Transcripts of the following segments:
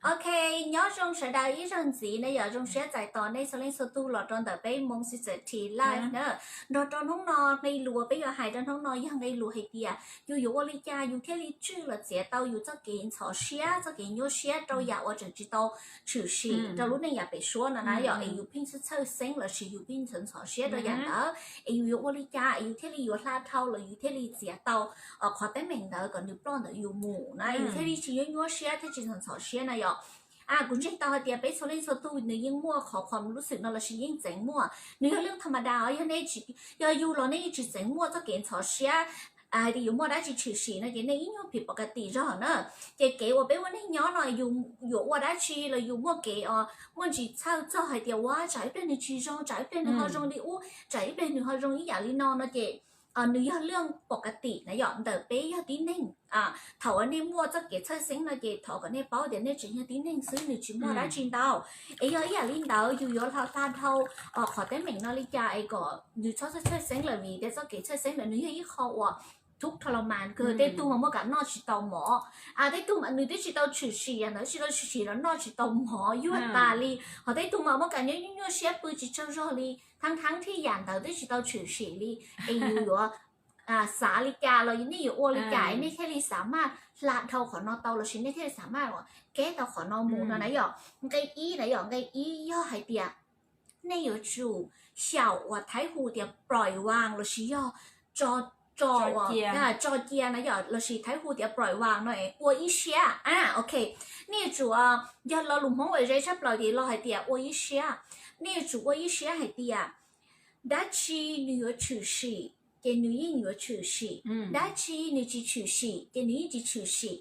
Ok, nyob zoo sawv daws ib zaug ntxiv na yom, zoo siab txais tos nej txhua leej txhua tug los rau ntawm peb Hmoob Season Tea Live na. Nrog rau hnub no nqe lus peb yuav hais rau hnub no yog nqe lus hais tias yus yuav ua li cas yus thiaj li tswj los txiav tau yus txoj kev ntxhov siab, txoj kev nyuaj siab rau yam uas tseem tsis tau tshwm sim rau lub neej yav pem suab no na yom, es yus pheej txhawj txhawj xeeb lossis yus pheej ntxhov ntxhov siab rau yam ntawd, es yus yuav ua li cas es yus thiaj li yuav hla dhau los yus thiaj li txiav tau qhov teeb meem ntawd kom nws ploj ntawm yus mus na, yus thiaj li tsis nyuaj nyuaj siab thiab tsis ntxhov ntxhov siab na yom. Kuv ntseeg tau hais tias peb txhua leej txhua tug nws yeej muaj qhov khuam lub xwm no lossis yeej txeev muaj, nws yog lub thas mas das os, yog nej tsis, yog yus los nej yeej tsis txeev muaj txoj kev ntxhov siab hais tias yus muaj dab tsi tshwm sim no ces nej ib nyuag phim pov ka tim zog na. Ces kev uas peb ua neej nyob no yus yuav ua dab tsi los yus muaj kev os, muaj ntsis txhawj txog hais tias ua tsam ib pliag nws tsis zoo, tsam ib pliag nws ho zoo li ub, tsam ib pliag nws ho zoo ib yam li no no ces nws yog lub pov ka tim na yom, ntawm peb yog tib neeg. Thaum uas nej muaj txoj kev txhawj xeeb no ces thov kom nej paub tias nej tseem yog tib neeg xwb, nws tsis muaj dab tsi ntau. Es yog ib yam li ntawd yus yuav hla dhau qhov teeb meem no li cas es kom nws txhob txhawj txhawj xeeb lawm, vim tias txoj kev txhawj xeeb ntawd nws yog ib qho uas thub tho lo mas kawg. Tej tug mas muaj kam noj tsis tau mov, tej tug mas nws twb tsis tau tshwm sim, yam ntawd tsis tau tshwm sim los noj tsis tau mov yuag tas li. Ho tej tug mas muaj kam nyuaj nyuaj siab pw tsis tsaug zog li, thab thab thiab yam ntawd twb tsis tau tshwm sim li. Es yus yuav xav li cas los nej yuav ua li cas es nej thiaj li xav maj hla dhau qhov no tau lossis nej thiaj li xav maj ua kev tau qhov no mus no na yom. Nqe ib na yom, nqe ib yog hais tias nej yuav tsum xyaum uas Thaib hu tias plois vaas lossis yog tso, tso, tso cia na yom, lossis Thaib hu tias plois vaas no, ua ib siab. Ok, nej yuav tsum, yog lo lus Hmoob uas ze tshaj plaws ces los hais tias ua ib siab. Nej yuav tsum ua ib siab hais tias dab tsi nws yuav tshwm sim ces nws yeej yuav tshwm sim, dab tsi nws tsis tshwm sim ces nws yeej tsis tshwm sim.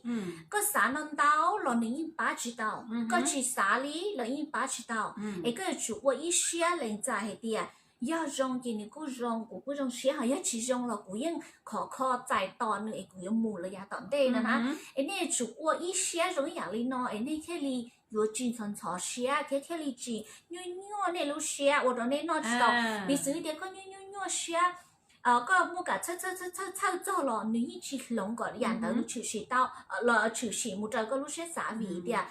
Koj xav no ntau los nws yeej pab tsis tau, koj tsis xav li los yeej pab tsis tau. Es koj yuav tsum ua ib siab lees txais hais tias yog zoo ces nws kuj zoo, kuv kuj zoo siab, ho yog tsis zoo los kuv yeej khov kho txais tos nws es kuv yuav mus lawm yav tom ntej no na. Es nej yuav tsum ua ib siab zoo ib yam li no es nej thiaj li yuav tsis ntxhov ntxhov siab thiab thiaj li tsis nyuaj nyuaj nej lub siab ua rau nej noj tsis tau. Piv txwv tias koj nyuaj nyuaj nyuaj siab, koj muaj kam txhawj txhawj txhawj txhawj txog los nws yeej tsis hloov kom yam ntawd nws tshwm sim tau, los tshwm sim mus raws koj lub siab xav, vim tias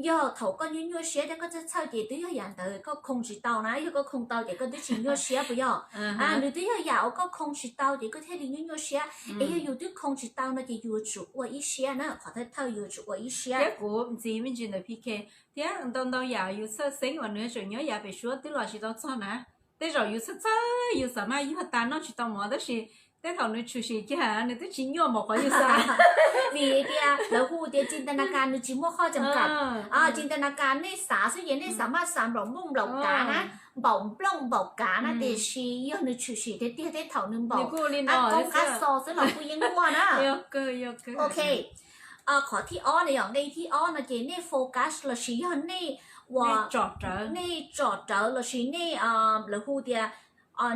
yog thaum koj nyuaj nyuaj siab thiab koj txhawj txhawj ces twb yog yam ntawd koj khoo tsis tau na, yog koj khoo tau ces koj twb tsis nyuaj siab puas yog? Nws twb yog yam uas koj khoo tsis tau ces koj thiaj li nyuaj nyuaj siab. Es yog yus twb khoo tsis tau no ces yus yuav tsum ua ib siab na, qhov thawj thawj yus yuav tsum ua ib siab. Thiab kuv ntxiv me ntsis ntawm P K, thiab ntau ntau yam yus txhawj xeeb uas nws tseem nyob yav pem suab twb los tsis tau txog na. Tej zaum yus txhawj txhawj yus xav maj yuag tas noj tsis tau mov tab sis tej thaum nws tshwm sim kiag nws twb tsis nyuaj npaum qhov yus xav. Vim tias lawv hu tias cin ta na kas nws tsis muaj qhoj tseem kam. Cin ta na kas nej xav xwb ces nej xav maj xav nplaum nplooj nplaum kav na, npaum nplooj npaum kav na, tiam sis yog nws tshwm sim tiag tiag tej thaum nws npaum qab koob qab xo xwb los kuj yeej muaj na. Ok, qhov thib ob na yom, nqe thib ob no ces nej focus lossis yog nej ua, nej tsom rawv lossis nej, lawv hu tias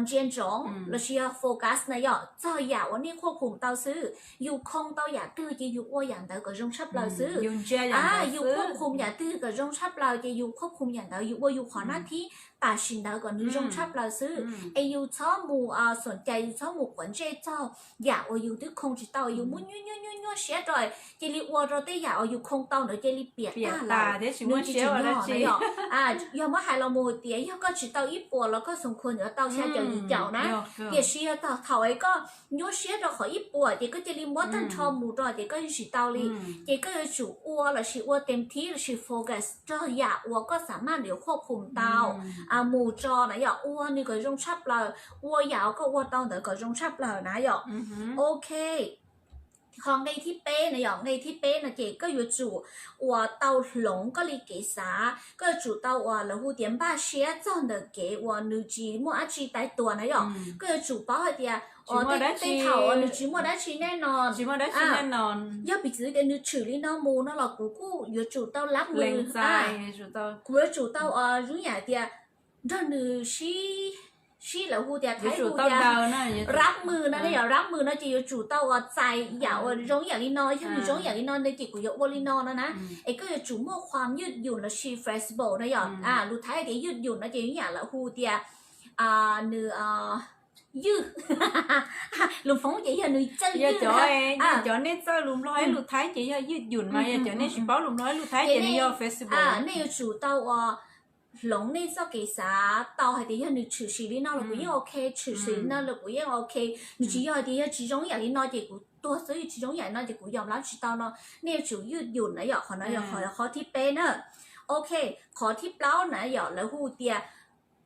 ntsia ntsoov lossis yog focus na yom, txog yam uas nej khuaj khum tau xwb. Yus khoo tau yam twg ces yus ua yam ntawd kom zoo tshaj plaws xwb. Yus khuaj khum yam twg kom zoo tshaj plaws ces yus khuaj khum yam ntawd, yus ua yus qhov nab thib tam sim ntawd kom nws zoo tshaj plaws xwb. Es yus txhob mus xom cai, yus txhob mus quav ntsej txog yam uas yus twb khoo tsis tau, yus muab nyuaj nyuaj nyuaj nyuaj siab rau, cia li ua rau tej yam uas yus khoo tau ntawd cia li piam tag lawm, nws tsis tsim nyog na yom. Yog muab hais los mus tias yog koj tsis tau ib puas los koj xoo khuas yuav tau xya caum yim caum na. Tiam sis yog thaum es koj nyuaj siab rau qhov ib puas ces koj cia li muab tag nrho mus rau ces koj yeej tsis tau li. Ces koj yuav tsum ua lossis ua tes thib lossis focus rau yam uas koj xav maj nws khuaj khum tau mus tso na yom, ua nws kom zoo tshaj plaws, ua yam uas koj ua tau ntawd kom zoo tshaj plaws na yom. Ok, qhov nqe thib peb na yom, nqe thib peb no ces koj yuav tsum uas tau hloov koj li kev xav, koj yuav tsum tau uas lawv hu tias npaj siab txog ntawm kev uas nws tsis muaj dab tsi tais tua na yom. Koj yuav tsum paub hais tias tej thaum uas nws tsis muaj dab tsi nej no, yog piv txwv tias nws tshwm li no mus no los kuv kuj yuav tsum tau lab mws, kuv yuav tsum tau uas zoo yam tias nrog nws sib, sib lawv hu tias Thaib hu tias rab mws no, yog rab mws no ces yuav tsum tau uas txais yam uas zoo yam li no, yog nws zoo yam li no no ces kuv yuav ua li no no na. Es koj yuav tsum muaj qhuam ywj yum lossis flexible na yom. Lus Thaib tias ywj yum no ces yam lawv hu tias nws ywj. Lus Hmoob ces yog nws txawj ywj. Yog cov nej txawj lus Nplog ib lus Thaib ces yog ywj yum, mas yog cov nej tsis paub lus Nplog ib lus Thaib ces nws yog Facebook. Nej yuav tsum tau ua hloov nej txoj kev xav tau hais tias yog nws tshwm sim li no los kuv yeej ok, tshwm sim li no los kuv yeej ok. Nws tsis yog hais tias yog tsis zoo yam li no ces kuv tuag xwb, tsis zoo yam li no ces kuv yom lab tsis tau no. Nej yuav tsum ywj yum na yom, qhov no yog qhov thib peb na. Ok, qhov thib plaub na yom, lawv hu tias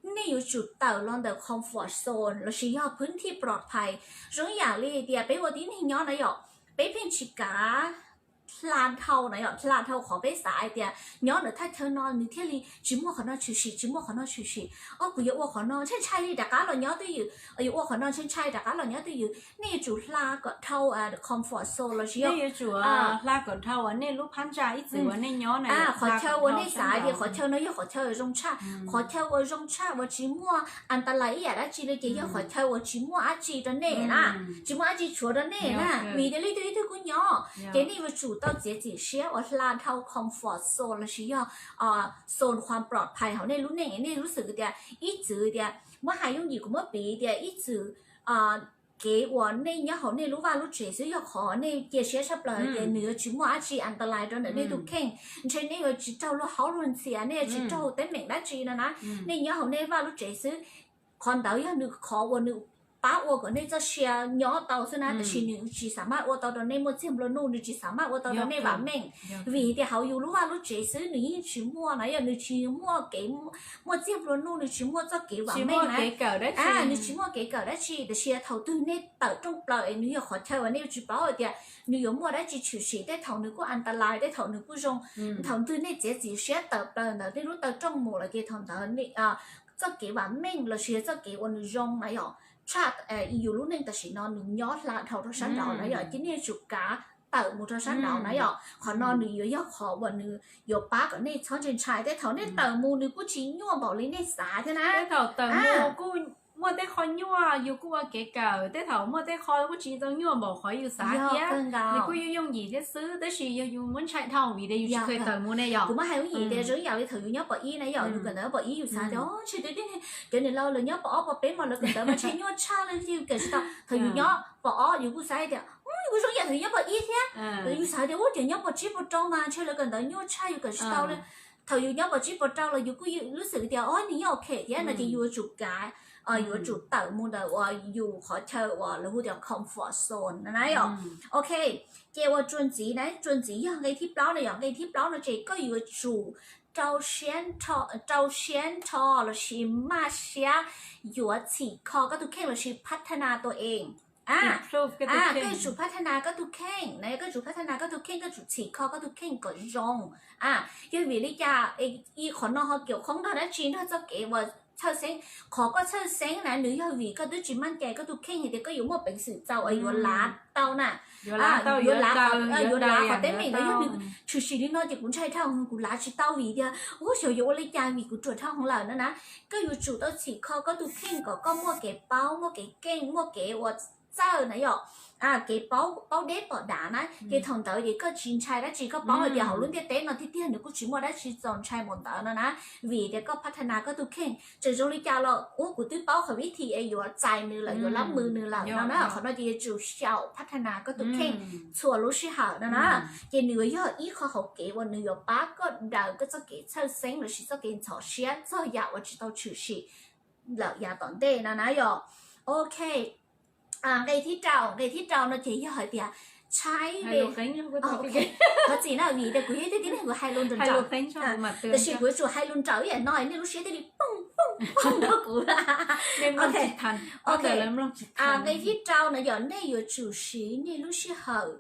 nej yuav tsum tawm los ntawm comfort zone lossis yog phwb thij plom phais. Zoo yam li tias peb ua tib neeg nyob na yom, peb pheej tsis kav hla dhau na yom, hla dhau qhov peb xav hais tias nyob ntawm thaj chaw no nws thiaj li tsis muaj qhov no tshwm sim, tsis muaj qhov no tshwm sim. Os, kuv yuav ua qhov no ntshai ntshai li rov qab los nyob twj ywm, yuav ua qhov no ntshai ntshai rov qab los nyob twj ywm. Nej yuav tsum hla kom dhau comfort zone lossis yog hla kom dhau uas nej lub phab ntsa ib txwm uas nej nyob na, qhov chaw uas nej xav tias qhov chaw no yog qhov chaw zoo tshaj, qhov chaw uas zoo tshaj uas tsis muaj antalais ib yam dab tsi li ces yog qhov chaw uas tsis muaj dab tsi rau nej na, tsis muaj dab tsi tshuav rau nej na, vim tias leej twg ib tug kuj nyob. Ces nej yuav tsum tau txiav txim siab uas hla dhau comfort zone lossis yog zone qhuas plom phais hauv nej lub neej. Nej lub xwm tias ib txwm tias muab hais yooj yim kuv muab piv tias ib txwm kev uas nej nyob hauv nej lub vaj lub tsev xwb yog qhov nej cia siab tshaj plaws hais tias nws yuav tsis muaj dab tsi antalais rau ntawm nej tus kheej, ntshe nej yuav tsis raug luag haub luag ntxhias, nej yuav tsis raug teeb meem dab tsi no na. Nej nyob hauv nej vaj lub tsev xwb, qhov ntawd yog nws qhov uas nws pab ua kom nej txoj sia nyob tau xwb na, tab sis nws tsis xav maj ua tau rau nej muaj txiag nplua nuj, nws tsis xav maj ua tau rau nej vam meej. Vim tias hauv yus lub vaj lub tsev xwb nws yeej tsis muaj na yom, nws tsis muaj kev muaj txiag nplua nuj, nws tsis muaj txoj kev vam meej na, nws tsis muaj kev kawm dab tsi. Tab sis thaum twg nej tawm rooj plaws es nws yog qhov chaw uas nej yuav tsis paub hais tias nws yuav muaj dab tsi tshwm sim, tej thaum nws kuj antalais, tej thaum nws kuj zoo. Thaum twg nej txiav txim siab tawm plaws ntawm nej lub taw rooj mus lawm ces thaum ntawd txoj kev vam meej lossis txoj kev uas nws zoo na yom, tshaj yus lub neej tam sim no nws nyob hla dhau rau sab nraud na yom, ces nej yuav tsum kav tawm mus rau sab nraud na yom. Qhov no nws yuav yog qhov uas nws yuav pab kom nej txhob ntshai ntshai. Tej thaum nej tawm mus nws kuj tsis nyuaj npaum li nej xav thiab na. Tej thaum tawm mus kuj muaj tej qho nyuaj, yus kuj ua kev kawm, tej thaum muaj tej qho kuj tsis tau nyuaj npaum qhov yus xav thiab. Nws kuj yooj yooj yim thiab xwb, tab sis yog yus muab ntshai dhau vim tias yus tsis kheev tawm mus ne yom. Kuv muab hais yooj yim tias zoo ib yam li thaum yus nyob pom ib na yom, yus kawm ntawv pom ib yus xav tias o ntshe tej cov niam laus lawv nyob pom ob pom peb mas lawv kawm ntawv mas ntshe nyuaj tshaj li, yus kawm tsis tau. Thaum yus nyob pom ob yus kuj xav tias kuj zoo yam thaum yus nyob pom ib thiab. Yus xav tias ua cas nyob pom tsib pom rau mas ntshe lawv kawm ntawv nyuaj tshaj yus kawm tsis tau li. Thaum yus nyob pom tsib pom rau los yus kuj lub xwm tias o nws nyob ok thiab no ces yus yuav tsum kav, yuav tsum tawm mus ntawm uas yus qhov chaw uas lawv hu tias comfort zone na yom. Ok, ces ua txuas ntxiv na, txuas ntxiv yog nqe thib plaub na yom, nqe thib plaub no ces koj yuav tsum rau siab nrho lossis maj siab yuav txhim kho koj tus kheej lossis พัฒนาตัวเอง. Koj yuav tsum พัฒนา koj tus kheej na, koj yuav tsum พัฒนา koj tus kheej, koj tsum txhim kho koj tus kheej kom zoo. Yog vim li cas ib qhov no ho kiav khoob nrog dab tsi nrog txoj kev uas txhawj xeeb? Qhov koj txhawj xeeb na nws yog vim koj twb tsis maj cai koj tus kheej hais tias koj yuav muaj peev xwm txaus uas yuav lav tau na, yuav lav, yuav lav qhov teeb meem ntawd. Yog nws tshwm sim li no ces kuv ntshai dhau heev, kuv lav tsis tau vim tias ua xyov yuav ua li cas vim kuv ruam dhau heev lawm na na. Koj yuav tsum tau txhim kho koj tus kheej kom koj muaj kev paub, muaj kev keej, muaj kev uas txawj na yom, kev paub, paub deb pom dav na. Ces thaum ntawd ces koj tsis ntshai dab tsi, koj paub hais tias hauv lub ntiaj teb no tiag tiag nws kuj tsis muaj dab tsi txaus ntshai npaum ntawd no na. Vim tias koj พัฒนา koj tus kheej, txawm zoo li cas los ua kuv twb paub qhov vib thi es yuav txais nws lawm, yuav lab mws nws lawm no na. Qhov no ces yuav tsum xyaum พัฒนา koj tus kheej txhua lub sij hawm no na. Ces nws yuav yog ib qho hauv kev uas nws yuav pab koj daws koj txoj kev txhawj xeeb lossis txoj kev ntxhov siab txog yam uas tsis tau tshwm sim lawm yav tom ntej no na yom. Ok, nqe thib rau, nqe thib rau no ces yog hais tias tshaib ve. Qhov txim na vim tias kuv yog ib tug tib neeg kuv hais lus nrawm nrawm, tab sis kuv yuav tsum hais lus nrawm ib yam no nej lub siab thiaj li pooj pooj pooj rau kuv. Ok, nqe thib rau no yog nej yuav tsum siv nej lub sij hawm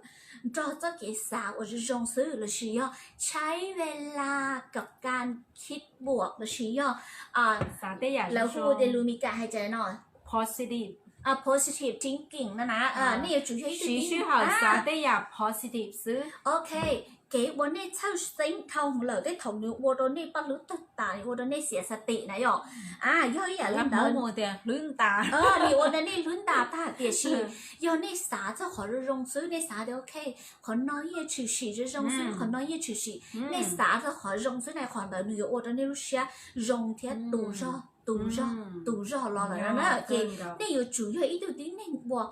nrog txoj kev xav uas zoo zoo xwb lossis yog ใช้เวลากับการคิดบวก lossis yog lawv hu tias lus Mis Kas hais tias no positive thinking no na. Nej yuav tsum yog ib tug siv sij hawm xav tej yam positive xwb. Ok, kev uas nej txhawj xeeb dhau lawm tej thaum nws ua rau nej paj hlwb tawg tas, ua rau nej xiam xav tim na yom. Yog ib yam li ntawd, nws ua rau nej hlwb ntas tag, tiam sis yog nej xav txog qhov zoo zoo xwb, nej xav tias ok, qhov no yeej tshwm sim zoo zoo xwb, qhov no yeej tshwm sim, nej xav txog qhov zoo xwb na, qhov ntawd nws yuav ua rau nej lub siab zoo thiab tu zog tus zog, tus zog los lawm no na. Ces nej yuav tsum yog ib tug tib neeg uas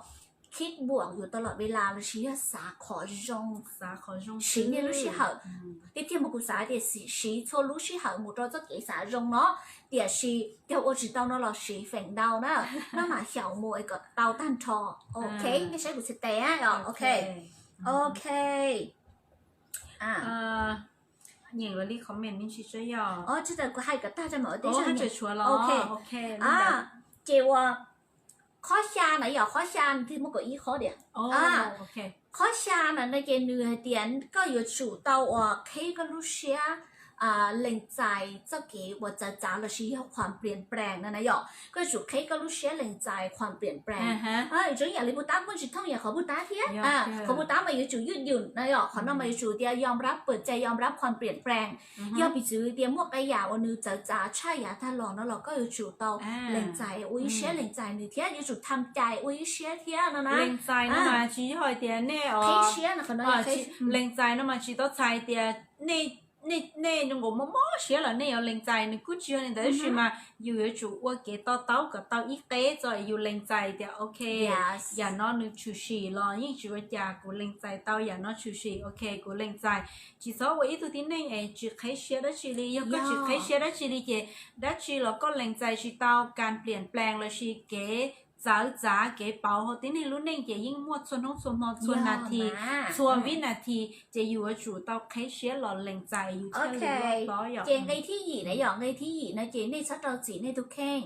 khib buam yus tau los ve las lossis yog xav qhov zoo, siv nej lub sij hawm. Tiag tiag mas kuv xav tias siv txhua lub sij hawm mus rau txoj kev xav zoo no, tiam sis yog ua tsis tau no los siv feem ntau na, no mas xyaum mus es kom tau tag nrho. Ok, nej saib kuv txhais tes. Ok, ok. Nyeem li comment me ntsis tso yog. Kuv hais kom tag rau mam ua teb zog. Ok, ces ua qhov xya na yog qhov xya twg muaj kom ib qhov diam. Qhov xya na no ces nws hais tias koj yuav tsum tau uas qhib koj lub siab lees txais txoj kev uas txawv txav lossis yog qhuas pliam plaas no na yom. Koj yuav tsum qhib koj lub siab lees txais qhuas pliam plaas. Zoo yam li puj tab kuj tsis thooj yam qhov puj tab thiab. Qhov puj tab mas yuav tsum ywj ywm na yom, qhov no mas yuav tsum tias yom rab pwm cai yom rab qhuas pliam plaas. Yog piv txwv tias muaj qee yam uas nws txawv txav tshaj yav tag los no los koj yuav tsum tau lees txais ua ib siab lees txais nws thiab yuav tsum tham cai ua ib siab thiab no na. Lees txais no mas tsis yog hais tias nej qhib siab no, qhov no lees txais no mas tsis tau txhais tias nej, nej zoo nkaus mob mob siab los nej yuav lees txais, nws kuj tsis yog li ntawd tab sis mas yus yuav tsum ua kev to taub kom tau ib qeb txog yus lees txais tias ok, yam no nws tshwm sim los yeej tsis ua cas, kuv lees txais tau yam no tshwm sim, ok kuv lees txais. Tsis txhob ua ib tug tib neeg es tsis qhib siab dab tsi li, yog koj tsis qhib siab dab tsi li ces dab tsi los koj lees txais tsis tau, kas pliam plaas lossis kev txawv txav kev pauv hauv tib neeg lub neej ces yeej muaj txhua hnub txhua hmo txhua nas this, txhua vib nas this ces yus yuav tsum tau qhib siab los lees txais yus thiaj li loj hlob yom. Ces nqe thib yim na yom, nqe thib yim no ces nej txhob rau txim nej tus kheej,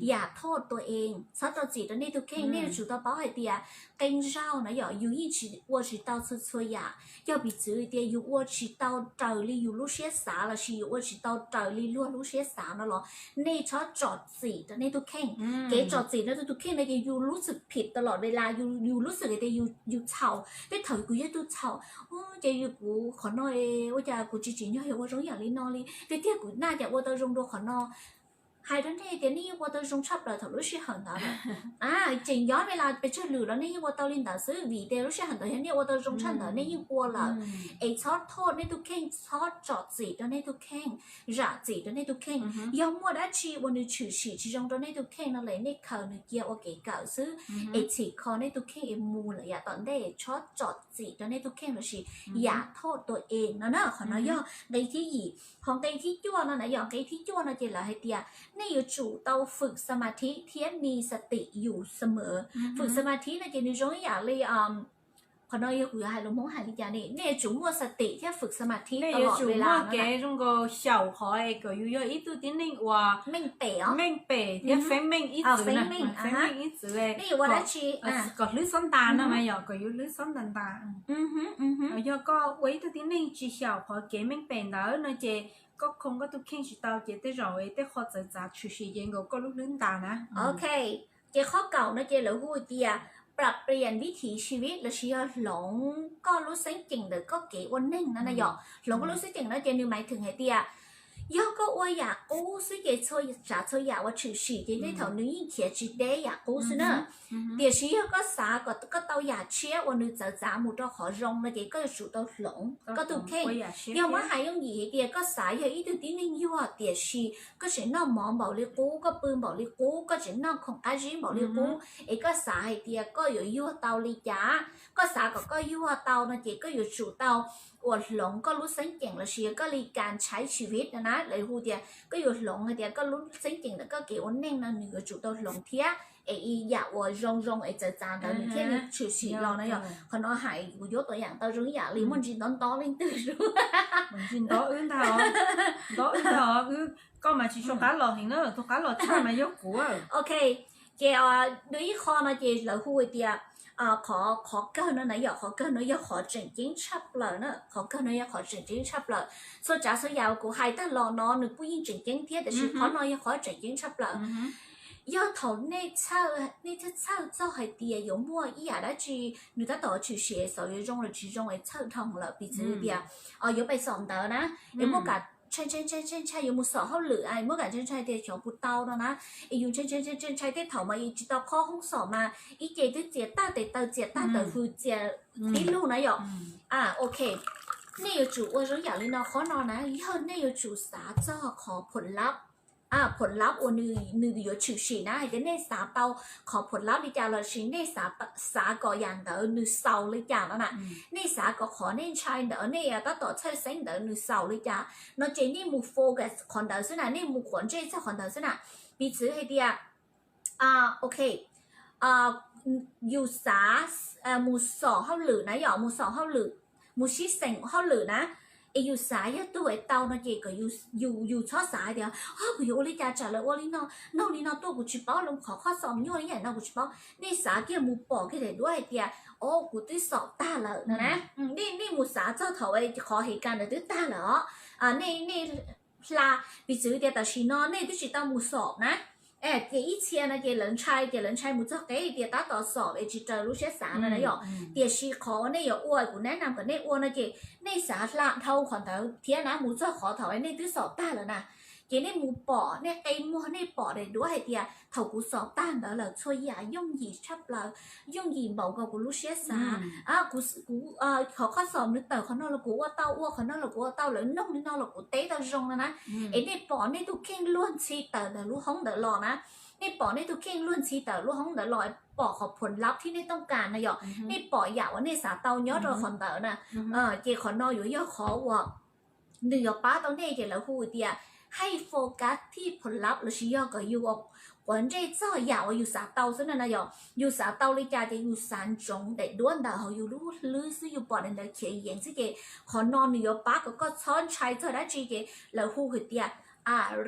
yam thoj tua ees, txhob rau txim rau nej tus kheej. Nej yuav tsum tau paub hais tias qee zaug na yom yus yeej tsis ua tsis tau txhua txhua yam, yog piv txwv tias yus ua tsis tau raws li yus lub siab xav lossis yus ua tsis tau raws li luag lub siab xav no los nej txhob tsom txim rau nej tus kheej. Kev tsom txim rau nej tus kheej no ces yus lub xwm phim tas los ve las, yus lub xwm tias yus txhaum, tej thaum kuv yog tus txhaum, ces yus kuv qhov no ua cas kuv tsis tsim nyog yog ua zoo yam li no li, tiag tiag kuv naj cas ua tau zoo dua qhov no. Hais rau nej tias nej yeej ua tau zoo tshaj plaws thaum lub sij hawm ntawd. Tseem nyob ve las pes tsawg lwm los nej yeej ua tau li ntawd xwb, vim tias lub sij hawm ntawd yog nej ua tau zoo tshaj ntawd nej yeej ua lawm. Es txhob thoj nej tus kheej, txhob tsom txim rau nej tus kheej, zam txim rau nej tus kheej. Yog muaj dab tsi uas nws tshwm sim tsis zoo rau nej tus kheej no lawm nej khaws nws cia ua kev kawm xwb, es txhim kho nej tus kheej es mus lawm yav tom ntej, txhob tsom txim rau nej tus kheej lossis yam thoj tua ees no na. Qhov no yog nqe thib yim. Qhov nqe thib cuaj no na yog nqe thib cuaj no ces lawv hais tias nej yuav tsum tau fwm xa ma thib thiab mi xa tim yus xa mawv. Fwm xa ma thib no ces nws zoo ib yam li, qhov no yog kuv yuav hais lus Hmoob hais li cas ne, nej yuav tsum muaj xa tim thiab fwm xa ma thib, nej yuav tsum muaj kev zoo nkaus xyaum qhov es kom yus yog ib tug tib neej uas meej pem, meej pem thiab feeb meej ib txwv, feeb meej ib txwv, nej yuav ua dab tsi kom hlwb xob ntas no mas yog kom yus hlwb xob ntas ntas. Yog koj ua ib tug tib neej tsis xyaum qhov kev meej pem ntawd no ces koj khoo koj tus kheej tsis tau ces tej zaum tej qho txawv txav tshwm sim ces nkaus koj lub hlwb ntas na. Ok, ces qhov kaum no ces lawv hu tias ปรับเปลี่ยนวิถีชีวิต lossis yog hloov koj lub xeeb ceem ntawm koj kev ua neeg no na yom. Hloov koj lub xeeb ceem no ces nws mais thwm hais tias yog koj ua yam qub xwb ces txhua tsav txhua yam uas tshwm sim ces tej thaum nws yeej khiav tsis deb yam qub xwb na. Tiam sis yog koj xav kom koj tau yam tshiab uas nws txawv txav mus rau qhov zoo no ces koj yuav tsum tau hloov koj tus kheej. Yog muab hais yooj yim hais tias koj xav yog ib tug tib neeg yuag tiam sis koj tseem noj mov npaum li qub, koj pw npaum li qub, koj tseem noj khoom qab zib npaum li qub, es koj xav hais tias koj yuav yuag tau li cas, koj xav kom koj yuag tau no ces koj yuav tsum tau uas hloov koj lub xeeb ceem lossis koj li kas tshaib tshis viv no na. Lawv hu tias koj yuav hloov hais tias koj lub xeeb ceem ntawm koj kev ua neej no nws yuav tsum tau hloov thiab, es ib yam uas zoo zoo es txawv txav ntawd nws thiaj li tshwm sim los no yom. Qhov no hais kuv yuav tuam yam tau zoo ib yam li muaj ntsis ntov ntov leej twg, ntov wb ntag, ntov wb ntag, koj mas tsis tshua qab los heev na, tus qab los tshaj mas yog kuv. Ok, ces dua ib qho no ces lawv hu tias qhov, qhov kawg no na yom, qhov kawg no yog qhov tseem ceeb tshaj plaws na, qhov kawg no yog qhov tseem ceeb tshaj plaws. Txhua tsav txhua yam uas kuv hais tag los no nws kuj yeej tseem ceeb thiab tiam sis qhov no yog qhov tseem ceeb tshaj plaws. Yog thaum nej txhawj, nej txhawj txhawj txog hais tias yuav muaj ib yam dab tsi nws tab tom tshwm sim xaus yuav zoo los tsis zoo es txhawj dhau lawm, piv txwv tias yuav pais xom ntawv na, es muaj kam ntshai ntshai ntshai ntshai yuav mus xom hauj lwm, es muaj kam ntshai ntshai tias xyov puas tau no na, es yus ntshai ntshai ntshai ntshai ntshai tej thaum mas yus tsis tau khob hoob xom mas ib ce twb txias tag tes taw txias tag taw hws txias tib lug na yom. Ok, nej yuav tsum ua zoo yam li no qhov no na, yog nej yuav tsum xav txog qhov phuam lab ผลลัพธ์ uas nws yuav tshwm sim na, hais tias nej xav tau qhov ผลลัพธ์ li cas lossis nej xav kom yam ntawd nws xaus li cas no na. Nej xav kom qhov nej ntshai ntawd, nej tab tom txhawj xeeb ntawd nws xaus li cas no ces nej mus focus qhov ntawd xwb na, nej mus quav ntsej txog qhov ntawd xwb na. Piv txwv hais tias, ok, yus xav mus xom hauj lwm na, yog mus xom hauj lwm, mus sib xeem hauj lwm na, es yus xav yog tug es tau no ces kom yus, yus txhob xav tias kuv yuav ua li cas tsam lawv ua li no, nug li no tuaj kuv tsis paub, qhov qhov xom nyuaj li yam no kuv tsis paub. Nej xav kiag mus pom kiag daim duab hais tias, o, kuv twb xom tag lawm no na. Nej mus xav txog thaum qhov hev kas ntawd twb tag lawm os. Nej, nej hla, piv txwv tias tam sim no nej twb tsis tau mus xom na, ces ib txhia no ces lawv ntshai, ces lawv ntshai mus txog qeb tias tab tom xom es tsis raws lub siab xav no na yom. Tiam sis qhov uas nej yuav ua, kuv nab nam kom nej ua no ces nej xav hla dhau qhov ntawd thiab na, mus txog qhov thaum nej twb xom tag lawm na, ces nej mus pom, nej qe muag nej pom daim duab hais tias thaum kuv xom tag ntawd lawm txhua yam yooj yim tshaj plaws, yooj yim npaum nkaus kuv lub siab xav. Kuv, qhov qhov xom nws tawm qhov no los kuv ua tau, ua qhov no los kuv ua tau, lawv nug li no los kuv teb tau zoo no na. Es nej pom nej tus kheej luag ntxhi tawm ntawm lub hoob ntawd los na, nej pom nej tus kheej luag ntxhi tawm lub hoob ntawd los, pom qhov ผลลัพธ์ ที่ nej ต้องการ no yom, nej pom yam uas nej xav tau nyob rau qhov ntawd na. Ces qhov no yuav yog qhov uas nws yuav pab tau nej, ces lawv hu tias ให้ focus ที่ ผลลัพธ์ lossis yog kom yus quav ntsej txog yam uas yus xav tau xwb na no yom. Yus xav tau li cas ces yus xav ntsoov daim duab ntawd hauv yus lub hlwb xwb, yus pom daim ntawd khiav yees xwb ces qhov no nws yuav pab kom koj txhob ntshai txog dab tsi, ces lawv hu hais tias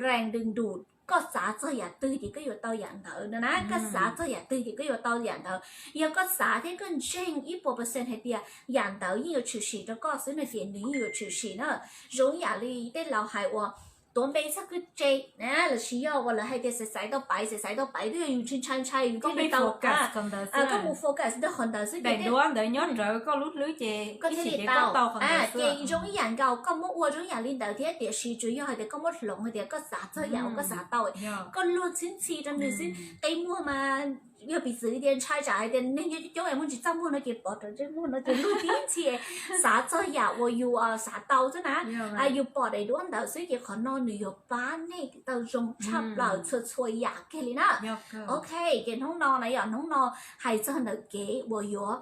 แรงดึงดูด, koj xav txog yam twg ces koj yuav tau yam ntawd no na, koj xav txog yam twg ces koj yuav tau yam ntawd. Yog koj xav thiab koj ntseeg ib puas percent hais tias yam ntawd yeej yuav tshwm sim rau koj xwb no ces nws yeej yuav tshwm sim na. Zoo ib yam li tej laus hais uas tuav npe txog kwj tse na, lossis yog uas lawv hais tias xaiv xaiv tau paiv, xaiv xaiv tau paiv, twb yog yus ntshai ntshai yus thiaj li tau, koj mus focus rau qhov ntawd xwb ces daim duab ntawd nyob rawv koj lub hlwb ces koj thiaj li tau. Ces zoo ib yam nkaus, koj muab ua zoo ib yam li ntawd thiab, tiam sis tsuas yog hais tias koj muab hloov hais tias koj xav txog yam uas koj xav tau, koj luag ntxhi ntxhi rau nws xwb. Qe muag mas yog piv txwv tias ntshai tsam hais tias neeg nyob coob coob es muaj ntsis txaj muag no ces pov rawv ntsej muag no ces luag tib ntxhi, xav txog yam uas yus xav tau xwb na. Yus pom daim duab ntawd xwb ces qhov no nws yuav pab nej tau zoo tshaj plaws txhua txhua yam kiag li na. Ok, ces hnub no na yom, hnub no hais txog ntawm kev uas yuav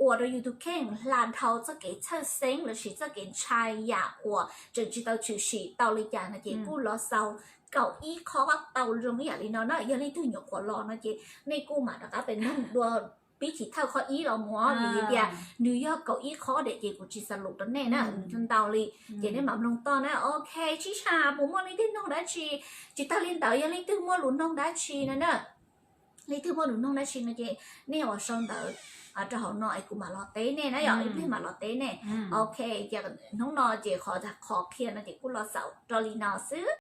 ua rau yus tus kheej hla dhau txoj kev txhawj xeeb lossis txoj kev ntshai yam uas tseem tsis tau tshwm sim tau li cas no ces kuj los xaus kaum ib qho tau zoo ib yam li no na. Yog leej twg nyuam qhuav los no ces nej kuj mam rov qab pem noog dua pib chiv thawj qho ib los mus, vim tias nws yog kaum ib qho diam ces kuv tsis xav lus rau nej na ntau li, ces nej mam mloog toj na. Ok, tsis tas puas muaj leej twg noog dab tsi, tsis tas li ntawd yog leej twg muaj lus noog dab tsi no na, leej twg muaj lus noog dab tsi no ces nej ua sau ntawv rau hauv no es kuv mam los teb nej na yom, ib pliag mam los teb nej. Ok, ces hnub no ces qhov, qhov qhia no ces kuj los xaus rau li no xwb.